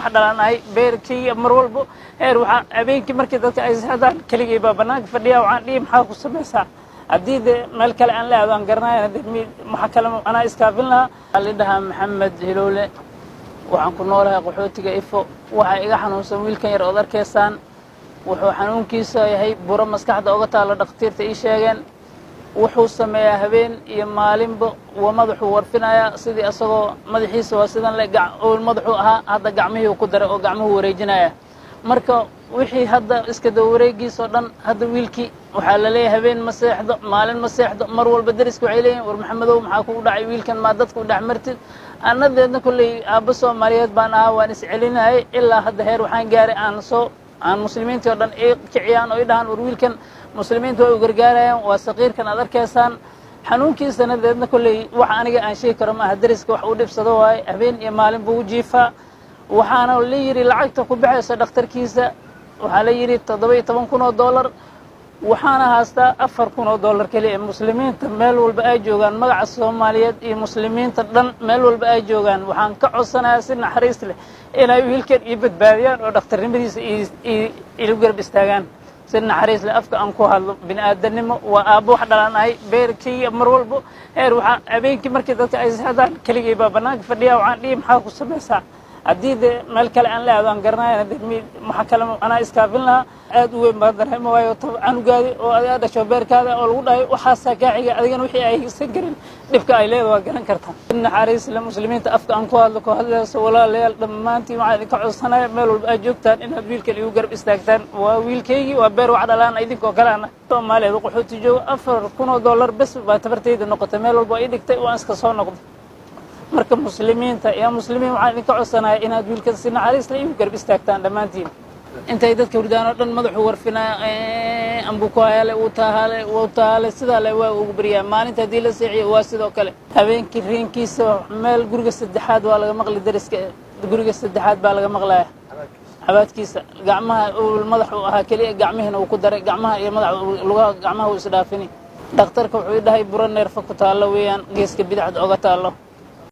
wax dhalanahay beerkayga mar walbo heer waxaan habeenkii markii dadka ay seexdaan keligay baa bannaanka fadhiya. Waxaan dhihi, "Maxaa ku samaysaa?" Haddii dee meel kale aan la aado aan garanaya, de maxaa kale anaa iskaafin lahaa. Waxaa la dhahaa Maxamed Hilowle. Waxaan ku noolahay qaxootiga Ifo. Waxaa iga xanuunsan wiilkan yar ood arkaysaan. Wuxuu xanuunkiisa yahay buro maskaxda oga taalo, dhaktiirta ii sheegeen. Wuxuu sameeyaa habeen iyo maalinba waa madaxuu warfinayaa, sidii isagoo madaxiisa waa sidan le madaxuu ahaa, hadda gacmihii ku daray oo gacmuhu wareejinaya. Marka wixii hadda iska daba wareegiisoo dhan, hadda wiilkii waxaa la leeyahay habeen ma seexdo, maalin ma seexdo. Mar walba deriska waxay leeyihin, "War Maxamedow, maxaa kugu dhacay wiilkan? Maa dadka u dhex martid?" Annadeedna kolley aabba Soomaaliyeed baan ahaa, waan iscelinayay. Ilaa hadda heer waxaan gaaray aan soo aan muslimiintii o dhan i kiciyaan oo i dhahaan, "War wiilkan muslimiinta way u gargaarayaan." Waa saqiirkan aad arkaysaan. Xanuunkiisana deedna kolley wax aniga aan sheegi karo maaha. Deriska wax uu dhibsado waaye. Habeen iyo maalin buu u jiifaa. Waxaana la yidhi lacagta ku baxaysa dhakhtarkiisa waxaa la yidhi $17,000. Waxaana haastaa $4,000 keliya. Muslimiinta meel walba ay joogaan, magaca Soomaaliyeed iyo muslimiinta dhan meel walba ay joogaan, waxaan ka codsanayaa si naxariis leh inay wiilkan ii badbaadiyaan oo dhakhtarnimadiisa ilu garab istaagaan si naxariis leh. Afka aan ku hadlo bini aadanimo waa aabbo wax dhalanahay beerkayga mar walbo heer waxaan habeenkii markii dadka ay seexdaan keligay baa bannaanka fadhiya. Waxaan dhihi, "Maxaa ku samaysaa?" Haddii dee meel kale aan la aado aan garanaya, de maxaa kale anaa iskaafin lahaa. Aad u weyn baan dareema, waayo canugaadi oo adigaa dhasho, beerkaada oo lagu dhahay waxaasaa kaa xiga, adigana wixii ay haysan karin dhibka ay leeda waa garan kartaa. Naxariis le muslimiinta afka aan ku hadlo ku hadlayso, walaalayaal dhammaantiin waxaan idinka codsanaya meel walba aad joogtaan inaad wiilkan igu garab istaagtaan. Waa wiilkaygii, waa beer wax dhalaan idinkoo kale ana Soomaaliyeed qaxooti jooga. $4,000 bes baa tabartayda noqotay. Meel walba waa ii dhigtay, waan iska soo noqday. Marka muslimiinta, yaa muslimiin, waxaan idinka codsanaya inaad wiilkan si naxariis le igu garab istaagtaan dhammaantiin. Intay dadka hurdaan oo dhan madaxuu warfinaya, ambuu ku hayale, uu taahale, wuu taahale, sidaa le waa ugu baryaa. Maalinta haddii la seexiyo waa sidoo kale. Habeenkii riinkiisa meel guriga saddexaad waa laga maqli. Deriska guriga saddexaad baa laga maqlaya xabaadkiisa. Gacmaha madaxuu ahaa keliya, gacmihiina uu ku daray, gacmaha iyo madaxa, lugaha, gacmaha uu isdhaafini. Dhakhtarka wuxuu i dhahay buro neerfa ku taallo weeyaan, geeska bidixda oga taallo.